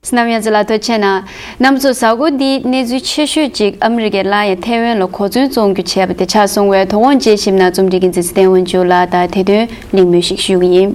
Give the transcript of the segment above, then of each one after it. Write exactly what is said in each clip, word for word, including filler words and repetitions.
གནམ་ཡང་ཚེ་ལ་ཐུགས་རྗེ་ཆེ་གནང་། རྣམ་ཚོ་གཟའ་འཁོར་འདིའི་གནས་ཚུལ་ཆེ་ཤོས་གཅིག་ཨ་མི་རི་ཀས་སླར་ཡང་ཐའེ་ཝན་ལ་གོ་མཚོན་བཙོང་རྒྱུ་བྱས་པ་དེ་ཆགས་སོང་བས། དོ་དགོང་དཔྱད་ཞིབ་ནང་རྩོམ་སྒྲིག་འགན་འཛིན་ཚེ་བརྟན་དབང་ཕྱུག་ལགས་དང་དེ་དོན་གླེང་མོལ་ཞིག་ཞུ་གི་ཡིན།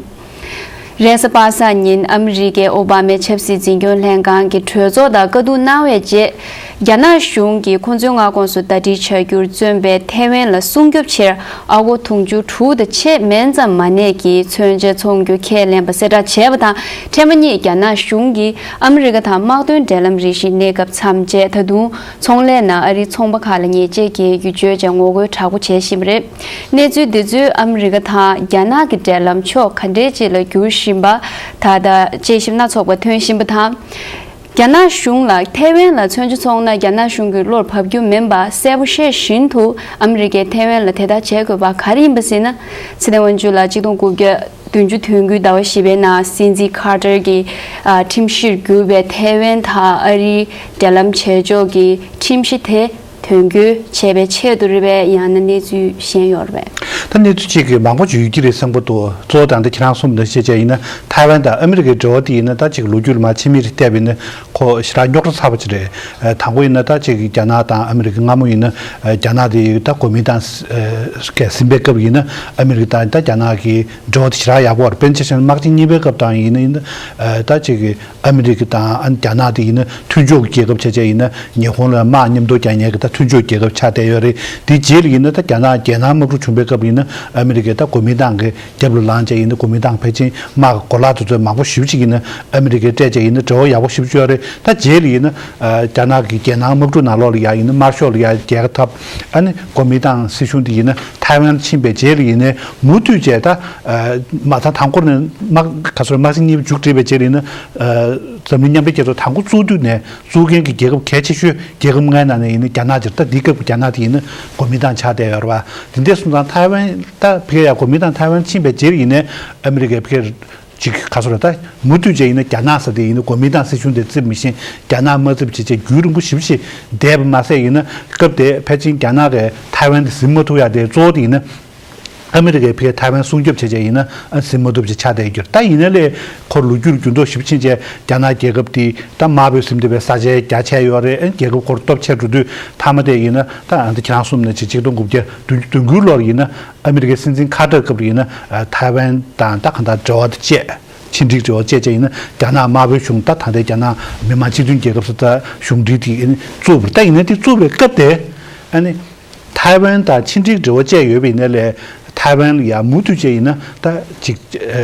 རེས་གཟའ་པ་སངས་ཉིན་ཨ་མི་རི་ཀའི་ཨོ་བྷ་མའི་ཆབ་སྲིད་འཛིན་སྐྱོང་ལྷན་ཁང་གི་གྲོས་ཚོགས་དང་བཀའ་བསྡུར་གནང་བའི་རྗེས། རྒྱ་ནག་གཞུང་གིས་ཁོང་ཚོའི་མངའ་ཁོངས་སུ་ཟླ་སྒྲིལ་བྱ་རྒྱུར་བརྩོན་པའི་ཐའེ་ཝན་ལ་སྲུང་སྐྱོབ་ཕྱིར་ཨ་སྒོར་དུང་ཕྱུར་དྲུག་དང་ཕྱེད་མན་ཙམ་མ་གནས་ཀྱི་མཚོན་ཆ་འཚོང་རྒྱུ་ཁས་ལེན་པ་གསལ་བསྒྲགས་བྱས་པ་དང་། ཐེངས་མ་གཉིས་རྒྱ་ནག་གཞུང་གིས་ཨ་མི་རི་ཀ་དང་དམག་དོན་འབྲེལ་ལམ་རེ་ཞིག་གནས་སྐབས་མཚམས་བཅད། ད་དུང་ཚོང་ལས་ནང་ཨ་རིའི་ཚོང་པ་ཁག་ལ་ཉེས་ཆད་འགེལ་རྒྱུ་བརྗོད་ཅིང་ངོ་རྒོལ་དྲག་པོ་བྱེད་བཞིན་པ་རེད། གནས་ཚུལ་འདི་ཚོས་ཨ་མི་རི་ཀ་དང་རྒྱ་ནག་གི་འབྲེལ་ལམ་ཕྱོགས་ག་འདྲའི་ཅིག་ལ་འགྱུར་བཞིན་པ། ད་ལྟ་དཔྱད་ཞིབ་སྣ་ཚོགས་པ་ཐོན་བཞིན་པ་དང་། རྒྱ་ནག་གཞུང་ལ་ཐའེ་ཝན་ལ་མཚོན་ཆ་འཚོང་ན་རྒྱ་ནག་གཞུང་གི་བློར་བབ་རྒྱུ་མིན་པ་གསལ་པོ་ཤེས་བཞིན་དུ། ཨ་མི་རི་ཀས་ཐའེ་ཝན་ལ་དེ་ལྟར་བྱེད་དགོས་པ་ག་རེ་ཡིན་པ་ཟེར་ན། ཚེ་བརྟན་དབང་ཕྱུག་ལགས་གཅིག་སྟོང་དགུ་བརྒྱ་བདུན་ཅུ་དོན་དགུའི་ཟླ་བ་བཞི་པའི་ནང་སྲིད་འཛིན་ཁར་ཏར་གྱི་ཨ་ཁྲིམས་གཞིར་གྱུར་པའི་ཐའེ་ཝན་དང་ཨ་རིའི་འབྲེལ་ལམ་བྱེད་ཕྱོགས་ཀྱི་ཁྲིམས་གཞི་དེ་དོན་འཁྱོལ་བྱས་པའི་ཆེད་དུ་རེད་པས། ཡང་ན་གནས་ཚུལ་གཞན་ཡོད་རེད་པས། ད་གནས་ཚུལ་གཅིག་གིས་མང་པོ་ཞིག་ཡོད་ཀྱི་རེད་བསམ་གྱི་འདུག་གཙོ་བོ་ད་ལྟ་ཁྱེད་རང་གསུངས་པ་ནང་བཞིན་བྱས་ཡིན་ན་ཐའེ་ཝན་དང་ཨ་མི་རི་ཀའི་འབྲེལ་བ་དེ་ཡིན་ན། ད་ཅིག་ལོ་རྒྱུས་ལ་མར་ཕྱི་མིག་ཅིག་བལྟས་པ་ཡིན་ན་ཁོ་ཞེ་དྲག་རྙོག་དྲ་ཚ་པོ་ཅིག་རེད། དང་པོ་ཡིན་ན་ད་ཅིག་རྒྱ་ནག་དང་ཨ་མི་རི་ཀ་སྔ་མོ་ཡིན་ན་རྒྱ་ནག་དེ་ད་གོ་མིན་ཏང་གི་ཟིན་པའི་སྐབས་ཡིན་ན་ཨ་མི་རི་ཀ་དང་ད་རྒྱ་ནག་གི་འབྲེལ་བ་དེ་ཞེ་དྲག་ཡག་པོ་རེད། དཔེར་ན་ཆ་བཞག་ན་དམག་ཆེན་གཉིས་པའི་སྐབས་དང་ཡིན་ན་ཡིན་ན་ད་ཅིག་ཨ་མི་རི་ཀ་དང་ཨ་རྒྱ་ནག་དེ་ཡིན་ན་མཐུན་ཕྱོགས་ཀྱི་རྒྱལ་ཁབ་ཆགས་བྱས་ཡིན་ན་ཉི་ཧོང་ལ་དམག་མཉམ་དུ་རྒྱག་མཁན་གྱི་ད་མཐུན་ཕྱོགས་རྒྱལ་ཁབ་ཆགས་བསྡད་ཡོད་རེད། དེ་རྗེས་ལ་ཡིན་ན་ད་རྒྱ་ནག་རྒྱལ་ནང་དམག་འཁྲུག་བྱུང་པའི་སྐབས་ཡིན་ན་ཨ་མི་རི་ཀས་ད་གོ་མིན་ཏང་གི་རྒྱབ་ལ་ལངས་བྱས་ཡིན་ན་གོ་མིན་ཏང་ཕལ་ཆེར་དམག་གི་གོ་ལག་དེ་ཚོ་མང་པོ་ཞེ་པོ་ཅིག་ཡིན་ན་ཨ་མི་རི་ཀས་སྤྲད་བྱས་ཡིན་ན་འབྲེལ་བ་ཡག་པོ་ཞེ་པོ་ཅིག་ཡོད་རེད། ད་རྗེས་ལ་ཡིན་ན་རྒྱ་ནག་གི་རྒྱལ་ནང་དམག་འཁྲུག་ནང་ལོགས་ལ་ཡ་ཡིན་ན་དམར་ཤོག་ལ་ཡ་རྒྱལ་ཁ་འཐབ། ཨ་ནི་གོ་མིན་ཏང་སྲིད་གཞུང་དེ་ཡིན་ན་ཐའེ་ཝན་ཕྱིན་པའི་རྗེས་ལ་ཡིན་ནའི་མུ་མཐུད་བྱས་ད་མ་ཐང་དང་པོ་ནས་དམག་ག་ཚོད་དམག་ཆེན་གཉིས་པ་མཇུག་སྒྲིལ་བའི་རྗེས་ལ་ཡིན་ན་འཛམ་གླིང་མཉམ་འབྲེལ་རྒྱལ་ཚོགས་དང་པོ་བཙུགས་དུས་ནས་བཙུགས་མཁན་གྱི་རྒྱལ་ཁབ་གལ་ཆེ་ཤོས་རྒྱལ་ཁབ་ལྔའི་ནང་ནས་ཡིན་ན་རྒྱ་ནག་ཅིག་ད་འདི་སྐབས་ཀྱི་རྒྱ་ནག་དེ་ཡིན་ན་གོ་མིན་ཏང་ཆགས་བསྡད་ཡོད་རེད་བ། དེ་འདྲ་སོང་ཙང་ཐའེ་ཝན་ད་ཕ་གི་ཡ་གོ་མིན་ཏང་ཐའེ་ཝན་ཕྱིན་པའི་རྗེས་ལ་ཡིན་ནའི་ཨ་མི་རི་ཀས་ཕ་གིར་ཅིག་ག་ཚོད་རེད། ད་མུ་མཐུད་བྱས་ཡིན་ན་རྒྱ་ནག་ཟེར་དེ་ཡིན་ན་གོ་མིན་ཏང་སྲིད་གཞུང་དེ་རྩིབ་མི་ཤེས། རྒྱ་ནག་མ་རྩིབ་བྱས་བྱས་རྒྱུན་རིང་པོ་ཞེ་པོ་ཞིག་བསྡད་པ་མ་ཟད་ཡིན་ན་སྐབས་དེ་ཕལ་ཆེར་རྒྱ་ནག་གིས་ཐའེ་ཝན་དེ་ཟིན་མ་ཐུབ་ཡ་དེ་གཙོ་བོ་དེ་ཡིན་ན་ཨ་མི་རི་ཀས་ཕ་གིར་ཐའེ་ཝན་སྲུང་སྐྱོབ་བྱས་བྱས་ཡིན་ན་ཨ་ཟིན་མ་ཐུབ་ཅིག་ཆགས་བསྡད་ཡོད་རྒྱུ་རེད། ད་ཡིན་ན་ལས་ཁོ་ལོ་རྒྱུས་ཀྱི་འགྱུར་ལྡོག་ཞེ་པོ་ཕྱིན་བྱས་རྒྱ་ནག་རྒྱལ་ཁབ་དེ་ད་དམར་པོས་ཟིན་བསྡད་པའི་ས་ཆ་རྒྱ་ཆེ་ཡོད་རེད། ཨ་རྒྱལ་ཁབ་ཁོར་སྟོབས་ཆེ་འགྲོ་དུས་མཐའ་མ་དེ་ཡིན་ན་ད་ཨ་ད་ཁྱེད་རང་གསུངས་ནང་བཞིན་ཆིག་སྟོང་དགུ་བརྒྱ་བདུན་ཅུ་དོན་དགུའི་ལོར་ཡིན་ན་ཨ་མི་རི་ཀའི་སྲིད་འཛིན་ཁ་ཏར་སྐབས་ལ་ཡིན་ན་ཨ་ཐའེ་ཝན་དང་ད་གང་ལྟར་འབྲེལ་བ་དེ་བཅད། ཕྱི་འབྲེལ་འབྲེལ་བ་བཅད་བྱས་ཡིན་ན་རྒྱ་ནག་དམར་པོའི་གཞུང་ད་ད་ལྟའི་རྒྱ་ནག་མི་དམངས་སྤྱི་མཐུན་རྒྱལ་ཁབ་ཟེར་ད་གཞུང་འབྲེལ་དེ་ཨ་ནི་བཙུགས་པ་རེད། ད་ཡིན་ན་དེ་བཙུགས་པའི་སྐབས་དེ་ཨ་ནི་ཐའེ་ཝན་དང་ཕྱི་འབྲེལ་འབྲེལ་བ་བཅད་ཡོད་པ་ཡིན་ན་ལས་ཐའེ་ཝན་ལ་ཡ་མུ་མཐུད་བྱས་ཡིན་ན་ད་ཅིག་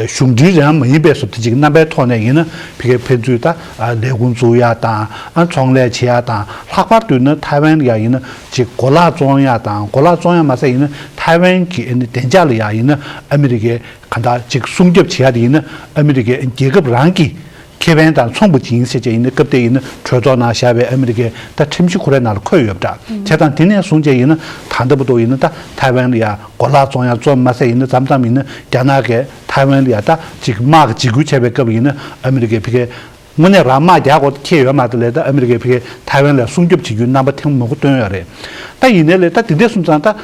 གཞུང་འབྲེལ་རང་མ་ཡིན་པའི་བཟོ་ལྟ་ཅིག་རྣམ་པའི་ཐོག་ནས་ཡིན་ན་ཕ་གིར་ཕན་ཚུན་ད་ལས་ཁུངས་བཙུགས་ཡ་དང་ཨ་ཚོང་ལས་བྱེད་ཡ་དང་ལྷག་པར་དུ་ན་ཐའེ་ཝན་ལ་ཡ་ཡིན་ན་ཅིག་གོ་ལག་བཙོང་ཡ་དང་གོ་ལག་བཙོང་ཡ་མ་ཟད་ཡིན་ན་ཐའེ་ཝན་གྱི་ཨ་ནི་བདེ་འཇགས་ལ་ཡ་ཡིན་ན་ཨ་མི་རི་ཀས་གང་ལྟར་ཅིག་སྲུང་སྐྱོབ་བྱེད་ཡ་དེ་ཡིན་ན་ཨ་མི་རི་ཀའི་རྒྱལ་ཁབ་རང་གི་ཁེ་ཕན་དང་མཚུངས་པ་ཅིག་ཡིན་ཟེར་བྱས་ཡིན་ན་སྐབས་དེ་ཡིན་ན་གྲོས་ཚོགས་ནང་བཞག་པའི་ཨ་མི་རི་ཀའི་ད་ཁྲིམས་གཞི་ཁོ་རའི་ནང་ལ་འཁོད་ཡོད་པ་འདྲ། བྱས་ཙང་དེ་ནས་བཟུང་བྱས་ཡིན་ན་ད་ལྟ་བར་དུ་ཡིན་ན་ད་ཐའེ་ཝན་ལ་ཡ་གོ་ལག་བཙོང་ཡ་བཙོང་མ་ཟད་ཡིན་ན་མཚམས་མཚམས་ཡིན་ན་རྒྱ་ནག་གིས་ཐའེ་ཝན་ལ་ཡ་ད་ཅིག་དམག་གི་འཇིགས་སྐུལ་བྱས་པའི་སྐབས་ཡིན་ན་ཨ་མི་རི་ཀས་ཕ་གིར་དངོས་གནས་རང་དམག་རྒྱག་དགོས་ཁེལ་ཡོད་མ་རེད་ལས། ད་ཨ་མི་རི་ཀས་ཕ་གིར་ཐའེ་ཝན་ལ་སྲུང་སྐྱོབ་བྱེད་རྒྱུའི་རྣམ་པ་ཐེངས་མང་པོ་བཏོན་ཡོད་རེད། ད་ཡིན་ནའི་ལས་ད་དེ་འདྲ་སོང་ཙང་ད་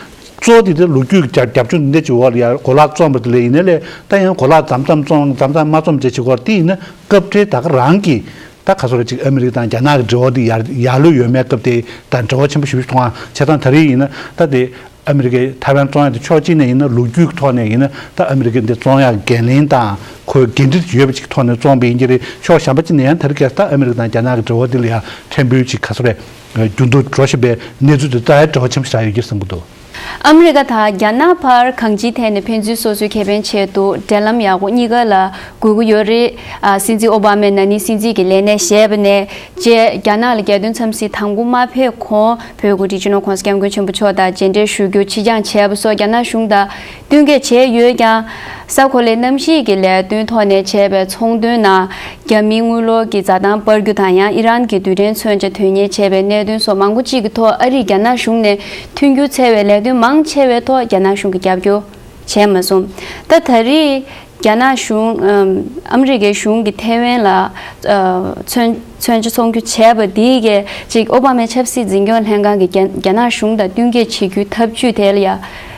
གཙོ་བོ་དེ་དེ་ལོ་རྒྱུས་ཀྱི་རྒྱབ་ལྗོངས་འདི་འདྲ་ཅིག་འོག་ལ་ཡ་གོ་ལག་བཙོངས་པ་དེ་ལས་ཡིན་ནའི་ལས་ད་ཡང་གོ་ལག་མཚམས་མཚམས་བཙོང་མཚམས་མཚམས་མ་བཙོངས་བྱས་བྱེད་སྐོར་དེ་ཡིན་ན་སྐབས་འཕྲལ་ད་ག་རང་གི་ད་ག་ཚོད་རེད་ཅིག་ཨ་མི་རི་ཀ་དང་རྒྱ་ནག་གི་འབྲེལ་བ་དེ་ཡར་ཡར་ལོས་ཡོད་མེད་སྐབས་དེ་ད་འབྲེལ་བ་ཆེན་པོ་ཞེ་པོ་ཞིག་མཐོང་བ། བྱས་ཙང་ད་རེས་ཡིན་ན་ད་དེ་ཨ་མི་རི་ཀས་ཐའེ་ཝན་བཙོང་ཡ་དེ་ཕྱོགས་གཅིག་ནས་ཡིན་ན་ལོ་རྒྱུས་ཀྱི་ཐོག་ནས་ཡིན་ན་ད་ཨ་མི་རི་ཀས་འདི་བཙོང་ཡ་འགན་ལེན་དང་ཁོའི་འགན་འཁྲི་ཡོད་པ་ཅིག་ཐོག་ནས་བཙོངས་པ་ཡིན་གྱི་རེད། ཕྱོགས་གཞན་པ་ཅིག་ནས་ཡང་ད་རེས་ཀྱི་ད་ཨ་མི་རི་ཀ་དང་རྒྱ་ནག་གི་འབྲེལ་བ་དེ་ལ་ཡང་ཕྲན་བུ་ཅིག་ག་ཚོད་རེད་འགྱུར་ལྡོག་འགྲོ་བཞིན་པའི་གནས་ཚུལ་དེ་ད་ཡང་འབྲེལ་བ་ཆེན་པོ་ཞིག་རག་ཡོད་ཀྱི་བསམ་གྱི་འདུག་ཨ་མི་རི་ཀ་དང་རྒྱ་ནག་བར་གང་ཅིའི་ཐད་ནས་ཕན་ཚུན་སོ་སོའི་ཁེ་ཕན་ཆེད་དུ་འབྲེལ་ལམ་ཡག་པོ་གཉིས་ཀ་ལ་དགོས་ཀྱི་ཡོད་རེད། ཨ་སྲིད་འཛིན་ཨོ་བྷ་མས་ན་ནིང་སྲིད་འཛིན་གྱི་ལས་གནས་བཞེས་པ་ནས་རྗེས་རྒྱ་ནག་ལ་རྒྱལ་དོན་འཚམས་གཟིགས་དང་པོ་མ་ཕེབས་གོང་བོད་ཀྱི་སྤྱི་ནོར་༸གོང་ས་༸སྐྱབས་མགོན་ཆེན་པོ་མཆོག་དང་མཇལ་འཕྲད་ཞུ་རྒྱུ་ཕྱིར་འགྱངས་བྱས་པ་སོགས་རྒྱ་ནག་གཞུང་དང་བསྟུན་མཁས་བྱས་ཡོད་ཀྱང་། ས་གོ་ལའི་གནམ་གཤིས་ཀྱི་ལས་དོན་ཐོག་ནས་བྱས་པའི་ཚོང་དོན་ནང་རྒྱ་མིའི་དངུལ་ལོར་གྱི་འཛའ་ཐང་སྤར་རྒྱུ་དང་ཡང་ཨི་རན་གྱི་རྡུལ་ཕྲན་མཚོན་ཆ་དོན་གཉེར་བྱས་པའི་གནད་དོན་སོགས་མང་པོ་གཅིག་གི་ཐོག་ཨ་རིས་རྒྱ་ནག་གཞུང་ནས་མཐུན་འགྱུར་འཚོལ་བའི་ལས་དོན་མང་ཆེ་བའི་ཐོག་རྒྱ་ནག་གཞུང་གིས་རྒྱབ་སྐྱོར་བྱས་མ་སོང་། ད་ད་རེས་རྒྱ་ནག་གཞུང་ཨམ་ཨ་མི་རི་ཀའི་གཞུང་གིས་ཐའེ་ཝན་ལ་ཨ་མཚོན་མཚོན་ཆ་ཚོང་རྒྱུ་བྱས་པ་འདིས་གས་ཅིག་ཨོ་བྷ་མའི་ཆབ་སྲིད་འཛིན་སྐྱོང་ལྷན་ཁང་གིས་རྒྱ་རྒྱ་ནག་གཞུང་དང་བསྟུན་མཁས་བྱེད་རྒྱུའི་ཐབས་ཇུས་དེ་ལ་ཡ་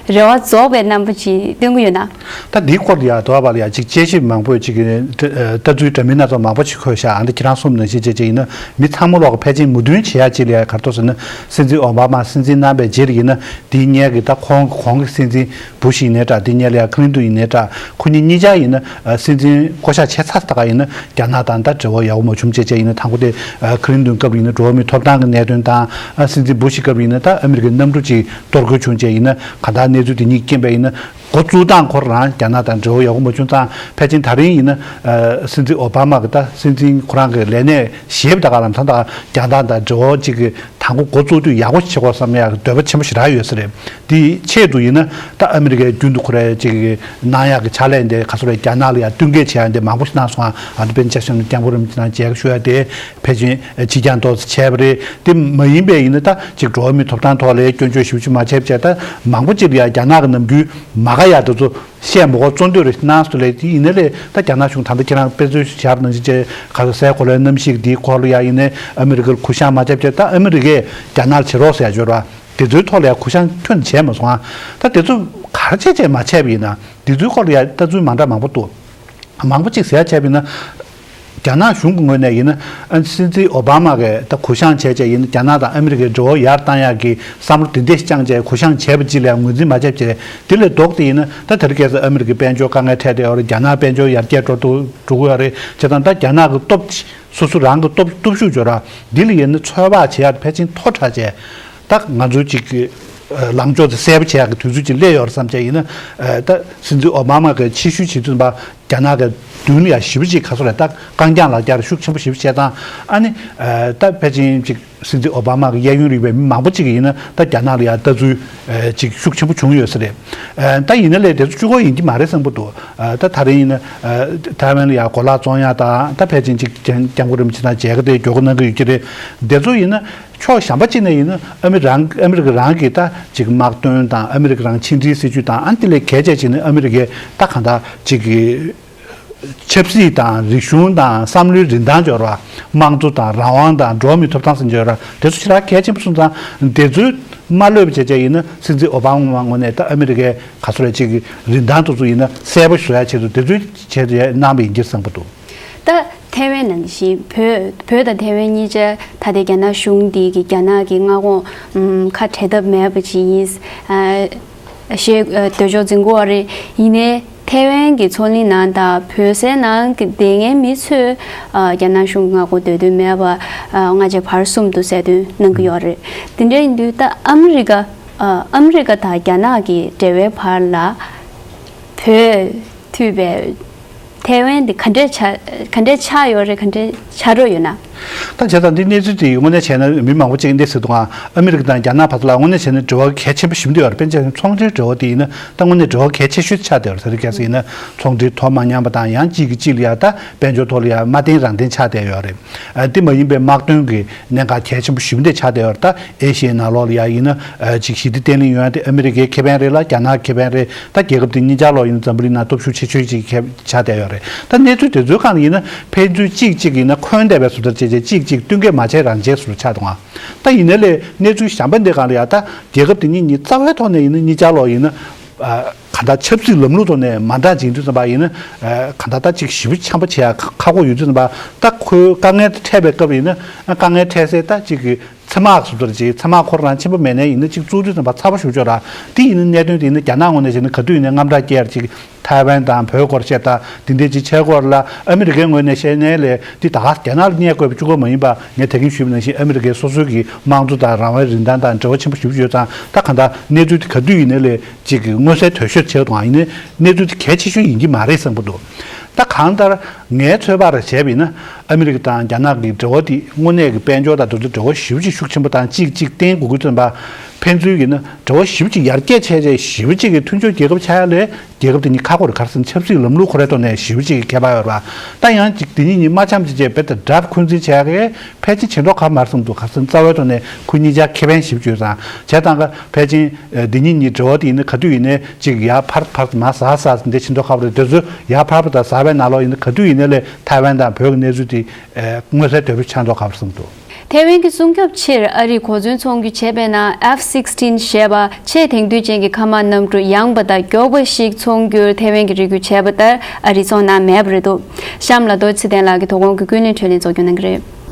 རེ་བ་རྫོགས་པའི་རྣམ་པ་ཅིག་སྟོན་གྱི་ཡོད་ན། ད་འདིའི་སྐོར་ལ་ཡང་དོ་བ་ལ་ཡང་ཅིག་དཔྱད་ཞིབ་མང་པོས་ཅིག་ལྟ་ཚུལ་འདྲ་མིན་སྣ་ཚོགས་མང་པོ་ཅིག་འཁོད་བཞག་ཨ་འདི་ཁྱེད་རང་གསུངས་ནང་བཞིན་བྱས་བྱས་ཡིན་ན་མི་ཚང་མ་ལོག་གི་ཕལ་ཆེར་མོས་མཐུན་བྱེད་ཡ་ཅིག་ལ་ཡང་ག་རེ་འདུག་ཟེར་ན། སྲིད་འཛིན་ཨོ་བྷ་མ་སྲིད་འཛིན་གནང་པའི་རྗེས་ལ་ཡིན་ན་འདིའི་སྔོན་གྱི་ད་ཁོང་གོང་གི་སྲིད་འཛིན་བུ་ཤ་ཡིན་ནའི་འདྲ། འདི་སྔོན་ལ་ཡང་ཁི་ལིན་ཏོན་ཡིན་ནའི་འདྲ། ཁོ་གཉིས་གཉིས་ཆ་ཡིན་ན་སྲིད་འཛིན་བསྐོ་གཞག་བྱས་ཚར་ད་ག་ཡིན་ན་རྒྱ་ནག་དང་ད་འབྲེལ་བ་ཡག་པོ་མ་བྱུང་བྱས་བྱས་ཡིན་ན། དང་པོ་དེ་ཁི་ལིན་ཏོན་སྐབས་ཡིན་ན་འགྲོ་བ་མིའི་ཐོབ་ཐང་གི་གནད་དོན་དང་། སྲིད་འཛིན་བུ་ཤ་སྐབས་ཡིན་ན་ད་ཨ་མི་རི་ཀའི་གནམ་གྲུ་ཅིག་གཏོར་རྒོལ་བྱུང་བྱས་ཡིན་ན་གང་ལྟར་གནས་ཚུལ་དེ་གཉིས་རྐྱེན་པས་ཡིན་ན། འགོ་བཙུགས་སྟངས་ཁོ་རང་རྒྱ་ནག་དང་འབྲེལ་བ་ཡག་པོ་མ་བྱུང་ཙང་། ཕལ་ཆེར་ད་རིང་ཡིན་ན་ཨ་སྲིད་འཛིན་ཨོ་བྷ་མ་གི་ད་སྲིད་འཛིན་ཁོ་རང་གི་ལས་གནས་བཞེས་པ་ད་ག་ལམ་སང་ད་རྒྱ་ནག་དང་འབྲེལ་བ་ཅིག་གི་དང་པོ་འགོ་བཙུགས་དུས་ཡག་པོ་བྱེད་དགོས་བསམ་ཡག་གི་འདོད་པ་ཆེན་པོ་ཞེ་དྲག་ཡོད་ས་རེད། དེའི་ཆེད་དུ་ཡིན་ན་ད་ཨ་མི་རི་ཀའི་རྒྱུན་དུ་ཁོ་རའི་ཅིག་གི་གནང་ཡག་གི་ཕྱག་ལས་འདི་ག་ཚོད་རེད། རྒྱ་ནག་ལ་ཡང་བསྟུན་མཁས་བྱེད་ཡག་འདི་མང་པོ་ཞིག་གནང་སོང་ང་། ཨ་ནི་དཔེར་ན་སྐྱབས་མགོན་རིན་པོ་ཆེ་དང་མཇལ་ཁ་ཞུ་ཡག་དེ་ཕལ་ཆེར་ཕྱི་རྐྱང་ཏོག་ཙམ་བྱས་པ་རེད། དེ་མ་ཡིན་པའི་ཡིན་ན་ད་ཅིག་འགྲོ་བ་མིའི་ཐོབ་ཐང་ཐོག་ལ་སྐྱོན་བརྗོད་ཞེ་པོ་ཅིག་མ་བྱས་པ་བྱས། ད་མང་པོ་ཅིག་ལ་ཡང་རྒྱ་ནག་གི་ནམ་རྒྱུན་མ་དགའ་ཡག་དེ་ཚོ་བཤད་མ་དགོས་གཙོ་འདོད་རེ་གནང་སོང་ལས། དེ་ཡིན་ན་ལས་ད་རྒྱ་ནག་གཞུང་ད་ལྟ་ཁྱེད་རང་དཔེ་མཚོན་བཞག་པ་ནང་བཞིན་བྱས་ག་ས་སའི་གོ་ལའི་གནམ་གཤིས་དེའི་སྐོར་ལ་ཡང་ཡིན་ན་ཨ་མི་རི་ཀར་གུ་བཤངས་མ་བྱས་པ་བྱས། ད་ཨ་མི་རི་ཀས་རྒྱ་ནག་ལ་བྱེད་རོགས་ཟེར་ཡག་འབྱོར་བ་དེ་ཚོའི་ཐོག་ལ་ཡང་གུ་བཤངས་ཁྱོན་ནས་བྱས་མ་སོང་ང་། ད་དེ་ཚོ་ག་རེ་བྱས་བྱས་མ་བྱས་པ་ཡིན་ན་དེ་ཚོའི་སྐོར་ལ་ཡང་ལྟ་ཚུལ་མ་འདྲ་མང་པོ་འདུག་མང་པོ་ཅིག་ཟེར་ཡག་བྱས་པ་ཡིན་ན། རྒྱ་ནག་གཞུང་གི་ངོས་ནས་ཡིན་ན་ཨ་སྲིད་འཛིན་ཨོ་བྷ་མ་གིས་ད་གུ་བཤངས་བྱས་བྱས་ཡིན་ན་རྒྱ་ནག་དང་ཨ་མི་རི་ཀའི་འབྲེལ་བ་ཡར་བཏང་ཡག་གི་བསམ་བློ་དེ་འདྲས་བཅངས་བྱས་གུ་བཤངས་བྱས་པ་ཅིག་ལ་ཡང་ངོས་འཛིན་མ་བྱས་བྱས། དེ་ལས་ལྡོག་སྟེ་ཡིན་ན་ད་དེ་རིང་ཁ་སང་ཨ་མི་རི་ཀའི་དཔལ་འབྱོར་དཀའ་ངལ་འཕྲད་བསྡད་ཡོད་རེད། རྒྱ་ནག་དཔལ་འབྱོར་ཡར་རྒྱས་འགྲོ་འགྲོ་གི་ཡོད་རེད། བྱས་ཙང་ད་རྒྱ་ནག་གི་སྟོབས་སོ་སོ་རང་གི་སྟོབས་སྟོབས་ཤུགས་འབྱོར་བ་འདི་ལ་ཡིན་ན་ཚོད་དཔག་བྱེད་ཡག་ཕལ་ཆེར་མཐོ་དྲགས་བྱས། ད་ང་ཚོའི་ཅིག་གི་ལངས་ཕྱོགས་དེ་གསལ་པོ་བྱེད་ཡག་གི་དུས་ཚོད་ཅིག་སླེབས་ཡོད་རེད་བསམ་བྱས་ཡིན་ན། ད་སྲིད་འཛིན་ཨོ་བྷ་མ་གིས་ཕྱི་བཤོལ་བྱེད་དུས་ཙམ་པ་རྒྱ་ནག་གི་མདུན་ལ་ཡང་ཞེ་པོ་ཅིག་ག་ཚོད་རེད། ད་རྐང་རྐྱང་ལག་རྐྱང་ཤུགས་ཆེན་པོ་ཞེ་པོ་བྱས་ཙང་། ཨ་ནི་ད་ཕལ་ཆེར་ཅིག་སྲིད་འཛིན་ཨོ་བྷ་མ་གི་གཡས་གཡོན་རིག་པའི་མི་མང་པོ་ཅིག་ཡིན་ན་ད་རྒྱ་ནག་ལ་ཡང་ལྟ་ཚུལ་ཅིག་ཤུགས་ཆེན་པོ་བྱུང་ཡོད་ས་རེད། ད་ཡིན་ན་ལས་དེ་ཚོ་གཅིག་པོ་ཡིན་གྱི་མ་རེད་བསམ་གྱི་འདུག་ད་ད་རིང་ཡིན་ན་ཐའེ་ཝན་ལ་ཡང་གོ་ལག་བཙོང་ཡག་དང་། ད་ཕལ་ཆེར་ཅིག་སྐྱབས་མགོན་རིན་པོ་ཆེ་དང་མཇལ་ཁ་དེ་མགྱོགས་པོ་གནང་གི་ཡོད་ཀྱི་རེད། དེ་ཚོ་ཡིན་ན། ཕྱོགས་གཞན་པ་གཅིག་ནས་ཡིན་ན་ཨ་མི་རང་ཨ་མི་རི་ཀ་རང་གི་ད་ཅིག་དམག་དོན་དང་ཨ་མི་རི་ཀ་རང་ཕྱི་འབྲེལ་སྲིད་ཇུས་དང་། ཨ་ནི་དེ་ལས་གལ་ཆེ་ཆེ་ནི་ཨ་མི་རི་ཀའི་ད་གང་ལྟར་ཅིག་གི་ཆབ་སྲིད་དང་རིག་གཞུང་དང་བསམ་བློའི་རིན་ཐང་འབྱོར་བ། དམངས་གཙོ་དང་རང་དབང་དང་འགྲོ་བ་མིའི་ཐོབ་ཐང་ཟེར་འབྱོར་བ་དེ་ཚོ་ཞེ་དྲག་གལ་ཆེན་པོ་སོང་ཙང་། དེ་ཚོའི་མ་ལྷོད་པ་བྱས་བྱས་ཡིན་ན་སྲིད་འཛིན་ཨོ་བྷ་མ་ངོས་ནས་ད་ཨ་མི་རི་ཀའི་ག་ཚོད་རེད་ཅིག་གི་རིན་ཐང་དེ་ཚོ་ཡིན་ན་གསལ་པོ་བཟོ་ཡ་ཆེད་དུ་དེ་ཚོའི་ཆེད་དུ་གནང་བ་ཡིན་གྱི་བསམ་གྱི་འདུག་ད་ཐའེ་ཝན་ནང་བཞིན་བོད་བོད་དང་ཐའེ་ཝན་གཉིས་ཆ་ད་ལྟའི་རྒྱ་ནག་གཞུང་འདི་གི་རྒྱ་ནག་གི་མངའ་ཁོངས་ཨམ་ཁ་བྲལ་ཐབས་མེད་པ་ཅིག་ཡིན། ཨ་ཞེས་ཨ་འདོད་ཕྱོགས་འཛིན་གྱི་ཡོད་རེད། ཡིན་ནའི་ཐའེ་ཝན་གྱི་མཚོ་གླིང་ནང་དང་བོད་ཟེར་ནང་གི་སྡོད་མཁན་མི་ཚོས་ཨ་རྒྱ་ནག་གཞུང་གི་མངའ་ཁོངས་སྡོད་འདོད་མེད་པ་ཨ་སྔ་རྗེས་བར་གསུམ་དུ་གསལ་སྟོན་གནང་གི་ཡོད་རེད། དེ་འདྲ་ཡིན་དུས་ད་ཨ་མི་རི་ཀ་ཨ་ཨ་མི་རི་ཀ་དང་རྒྱ་ནག་གི་འབྲེལ་བའི་བར་ལ་བོད་མཐུད་པའི་ཐའེ་ཝན་འདི་ག་འདྲས་ཆགས་ག་འདྲས་ཆགས་ཡོད་རེད། ག་འདྲས་ཆགས་འགྲོ་ཡོད་ན། ད་བྱས་ཙང་འདི་གནས་ཚུལ་དེ་དངོས་གནས་བྱས་ན་མི་མང་པོ་ཅིག་གིས་འདི་ཟེར་འདུག་ག་ཨ་མི་རི་ཀ་དང་རྒྱ་ནག་བར་དུ་ལ་དངོས་གནས་བྱས་ན་འབྲེལ་བ་གལ་ཆེན་པོ་ཞེ་པོ་འདི་ཡོད་རེད། དཔེར་ན་ཆ་བཞག་ཚོང་འབྲེལ་འབྲེལ་བ་དེ་ཡིན་ན་ད་དངོས་གནས་འབྲེལ་བ་གལ་ཆེ་ཤོས་ཆགས་བསྡད་ཡོད་རེད། ད་རེས་གལ་སྲིད་ཡིན་ན་ཚོང་འབྲེལ་ཐོག་མ་མཉམ་པ་དང་། ཡང་གཅིག་གིས་གཅིག་ལ་ཡ་ད་དཔལ་འབྱོར་ཐོག་ལ་ཡ་མ་བརྟེན་རང་བརྟེན་ཆགས་བསྡད་ཡོད་རེད། ཨ་དེ་མ་ཡིན་པའི་དམག་དོན་གྱི་གནད་འགག་གལ་ཆེན་པོ་ཞེ་པོ་འདི་ཆགས་བསྡད་ཡོད་རེད། ད་ཨེ་ཤི་ཡའི་ནང་ལོགས་ལ་ཡ་ཡིན་ན་ཨ་ཅིག་ཞི་བདེ་བརྟན་ལྷིང་ཡོང་ཡ་དེ་ཨ་མི་རི་ཀའི་ཁེ་ཕན་རེད་ལ་རྒྱ་ནག་ཁེ་ཕན་རེད། ད་རྒྱལ་ཁབ་དེ་གཉིས་ཆར་ལོག་ཡིན་ན་འཛམ་བུ་གླིང་ནང་སྟོབས་ཤུགས་ཆེ་ཤོས་ཅིག་ཁེ་ཆགས་བསྡད་ཡོད་རེད། ད་གནས་ཚུལ་དེ་ཚོའི་སྒང་ལ་ཡིན་ན་ཕན་ཚུན་གཅིག་གཅིག་ཡིན་ན་འཁོན་བསྡད་པའི་བཟོ་ལྟ་བྱས་བྱས་གཅིག་གཅིག་བསྟུན་མཁས་མ་བྱས་རང་བྱས་བཟོ་ཆགས་འདུག་ག་ད་ཡིན་ན་ལས་གནས་ཚུལ་གཞན་པ་འདི་སྒང་ལ་ཡ་ད་རྒྱལ་ཁབ་དེ་གཉིས་གཉིས་རྩ་བའི་ཐོག་ནས་ཡིན་ན་གཉིས་ཆར་ལོག་ཡིན་ན་ཨ་གང་ལྟར་ཆབ་སྲིད་ལམ་ལུགས་ཐོག་ནས་མ་འདྲ་བྱེད་དུས་ཙམ་པ་ཡིན་ན། ཨ་གང་ལྟར་ད་ཅིག་ཞེ་པོ་འཆམ་པོ་བྱེད་ཡ་ཁག་པོ་ཡོད་དུས་ཙམ་པ། ད་ཁོའི་དཀའ་ངལ་འཕྲད་པའི་སྐབས་ཡིན་ན་ཨ་དཀའ་ངལ་འཕྲད་སའི་ད་ཅིག་གི་མཚན་དམག་སུ་ལྟར་ཅིག་མཚན་དམག་ཁོ་རང་ཆེན་པོ་མེད་ནའི་ཡིན་ན་ཅིག་བཙུགས་དུས་ཙམ་པ་ཚ་པོ་ཞེ་པོ་ཅིག་ཡོད་ར། དེ་ཡིན་ན་གནད་དོན་དེ་ཡིན་ན་རྒྱ་ནག་ངོས་ནས་བྱས་ན་ག་དུས་ཡིན་ནའི་དངངས་སྐྲག་སྐྱེ་ཡ་ཅིག་ཐའེ་ཝན་དང་བོད་སྐོར་བཤད་ད་དེ་འདྲའི་ཅིག་ཆགས་ཀྱི་ཡོད་ར། ཨ་མི་རི་ཀའི་ངོས་ནས་བཤད་ནའི་ལས་དེ་ད་ག་རྒྱ་ནག་ལ་བསྙད་དགོས་པ་གཅིག་པོ་མ་ཡིན་པ། ངས་ད་གིན་ཞུས་པ་ནང་བཞིན་ཨ་མི་རི་ཀའི་སོ་སོའི་གི་དམངས་གཙོ་དང་རང་དབང་རིན་ཐང་དང་འབྲེལ་བ་ཆེན་པོ་ཞེ་པོ་ཅིག་ཡོད་ཙང་། ད་གང་ལྟར་གནས་ཚུལ་དེ་ག་དུས་ཡིན་ནའི་ལས་ཅིག་གི་མངོན་གསལ་དོད་ཤོས་ཆགས་འདུག་ག་ཡིན་ནའི་གནས་ཚུལ་དེ་གལ་ཆེ་ཤོས་ཡིན་གྱི་མ་རེད་བསམ་གྱི་འདུག་ད་གང་ལྟར་ངའི་ཚོད་དཔག་རེ་བྱས་པ་ཡིན་ན་ཨ་མི་རི་ཀ་དང་རྒྱ་ནག་གི་འབྲེལ་བ་དེ་དངོས་གནས་ཀྱི་དཔལ་འབྱོར་དང་དེ་ཚོའི་འབྲེལ་བ་ཞེ་པོ་ཅིག་ཤུགས་ཆེན་པོ་དང་གཅིག་གཅིག་བརྟེན་དགོས་ཀྱི་ཙམ་པ། ཕན་ཚུན་གྱི་ན་འབྲེལ་བ་ཞེ་པོ་ཅིག་ཡར་རྒྱས་བྱས་བྱས་ཞེ་པོ་ཅིག་གི་མཐུན་ཕྱོགས་རྒྱལ་ཁབ་ཆགས་ཡ་ལས་རྒྱལ་ཁབ་དེ་གཉིས་ཁག་པོ་རེད། ག་རེ་ཟེར་ན་ཆབ་སྲིད་ལམ་ལུགས་ཁོ་རའི་ཐོག་ནས་ཞེ་པོ་ཅིག་གི་ཁྱད་པར་ཡོད་རེད་པ། ད་ཡང་ཅིག་དེ་གཉིས་གཉིས་མ་འཆམ་བྱས་བྱས་རྦད་དེ་དགྲ་འཁོན་འཛིན་བྱས་ཡ་གི་ཕལ་ཆེར་བྱེད་མདོག་ཁ་པོ་མ་རེད་བསམ་འདུག་ག་རེ་ཟེར་ན་རྩ་བའི་ཐོག་ནས་ཁོ་གཉིས་ཆར་ཁེ་ཕན་ཞེ་པོ་ཅིག་ཡོད་ཙང་། བྱས་ཙང་ཀ་ཕལ་ཆེར་ཨ་འདི་གཉིས་གཉིས་འབྲེལ་བ་དེ་ཡིན་ན་ག་དུས་ཡིན་ནའི་ཅིག་ཡར་འཕར་འཕར་མར་ཟག་ཟག་འདི་བྱེད་མདོག་ཁ་པོ་རེད། དེ་ཚོ་ཡར་འཕར་བ་དང་ཟག་པའི་ནང་ལོགས་ཡིན་ན་ག་དུས་ཡིན་ནའི་ལས་ཐའེ་ཝན་དང་བོད་ཀྱི་གནས་ཚུལ་དེ་ ཨེ་མངོན་གསལ་དོད་པོ་ཆགས་མདོག་ཁ་པོ་གསུངས་འདུག། ཐའེ་ཝན་གྱི་སྲུང་སྐྱོབ་ཕྱིར་ཨ་རིས་གོ་མཚོན་ཚོང་རྒྱུ་བྱས་པས་ན། F sixteen ཞེས་པ་ཆེས་དེང་དུས་ཅན་གྱི་མཁའ་དམག་གནམ་གྲུ་ཡངས་པ་དང་མགྱོགས་པ་ཞིག་ཚོང་རྒྱུར་ཐའེ་ཝན་གྱིས་རེ་སྐུལ་བྱས་པ་ལྟར་ཨ་རིས་བཙོང་གནང་མེད་པ་རེད་འདུག། གཤམ་ལ་རྡོ་རྗེ་ཚེ་བརྟན་ལགས་ཀྱིས་དོ་དགོང་གི་ཀུན་གླེང་འཕྲོད་བསྟེན་གཙོ་སྐྱོང་གནང་གི་རེད།